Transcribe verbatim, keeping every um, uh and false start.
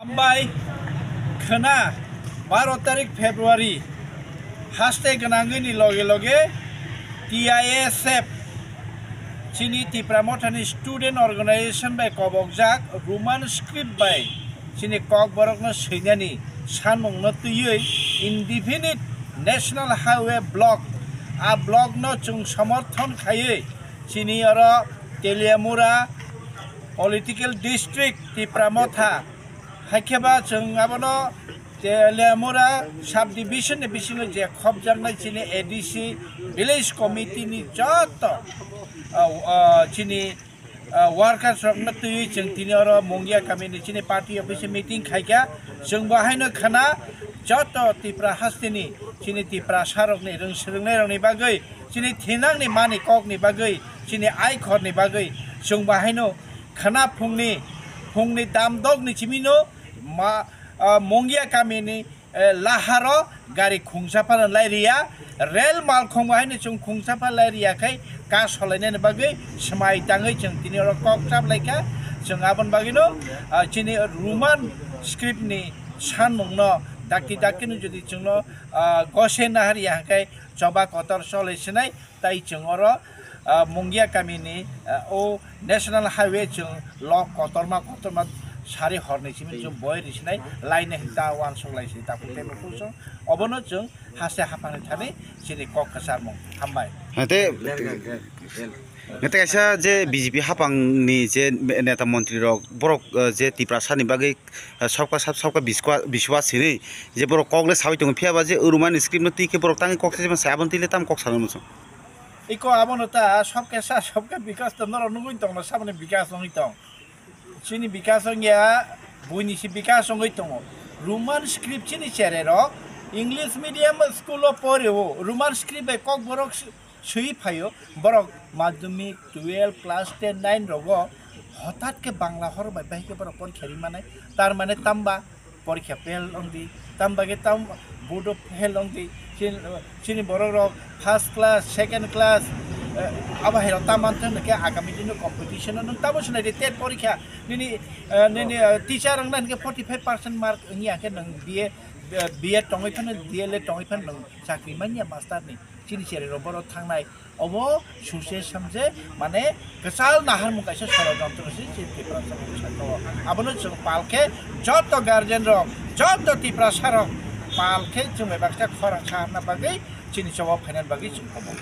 Hambai khwna, baro tarik February haste gwnangwi ni loge loge T I S F chini Tipra Mothani student organization bai kobokjak Roman script bai chini Kokborokno swinani sanmungno twiwi indefinite National Highway block, a block no chwng somorthon khaiwi chini oro Teliamura political district Tipra Motha Haikhe ba chwng abono Teliamura sub division ni bisingo je khopjaknai chini A D C village committee ni joto, ah, ah, chini, ah, workers rokno twiwi chwng tini oro Mungia kami ni chini party office meeting khaikha. Chwng bo haino khwna joto Tipra hasteni chini Tiprasa rokni rwng swrwngnai rokni bagwi, chini thinangni mani kokni bagwi, chini aikhorni bagwi chwng bo haino khwna phungni, phungni dam dok ni chimino ma, ah, Mungia kamini, eh, laharo gari khungsa phano lai riya, rel malkhung bo haino chwng khungsa pha lai riya khai ka solainani bagwi swmai tangwi chwng tini oro kok chap lai kha. Chwng aboni bagwino, ah, chini Roman script ni sanmungno dakti dakti no jodi chwngno, ah, gose nahar ya khai choba kotor cholai sinai. Tai chwng oro, ah, Mungia kamini, ah, o National Highway chwng lok kotorma kotorma sari horni simi chwng boi risinai laina hinta uansuk lai si ta phutai bo kusung. Obono chwng haste haphangni thani chini kok kwcharmung. Hambai. Hate, hate kaisa je B J P haphangni je neta montri rok borok, ah, je Tiprasani bagwi, ah, sabka sab sabka biswa, biswas hinwi je borok kok le sawi tongo, phiya ba je Roman script no twi khe borok tangwi kok se sai aboni twi le tam kok sana muchung. Iko abono ta sabka sa sabka bikas to norok nugwi tongno saboni bikas wngwi tong. Chini bikas wngya buini si bikas wngwi tongo. Roman script chini chererok English medium school o poreo. Roman script bai kok borok swi phaio. Borok madhyamik, twelve, class ten, nine rogo hothat khe Bangla hor bai bai khe borok porikha ri manai. Tar mane tamba porikha fail wngdi, tam bagwi tam board o fail wngdi. Chin-, chini borok rok first class, second class, eh, abo hai rok ta manthok hwnkhe agami dino competition o nwng tamo swnaidi tet porikha nini, eh, nini, eh, teacher wngna hwnkhe forty five percent mark wngya khe nwng B A, eh, B Ed tongwi phano, D L Ed tongwi phano nwng chakri manya master ni. Chini chererok borok thangnai. Obo suse samje, mane, kwchal naharmung kaisa sorojontro se chini Tiprasa rok sakao. Abono chwng pal khe joto guardian rok, joto Tiprasa rok pal khe chwng bai baksa khorang saharna bagwi chini choba phainani bagwi chwng kobo.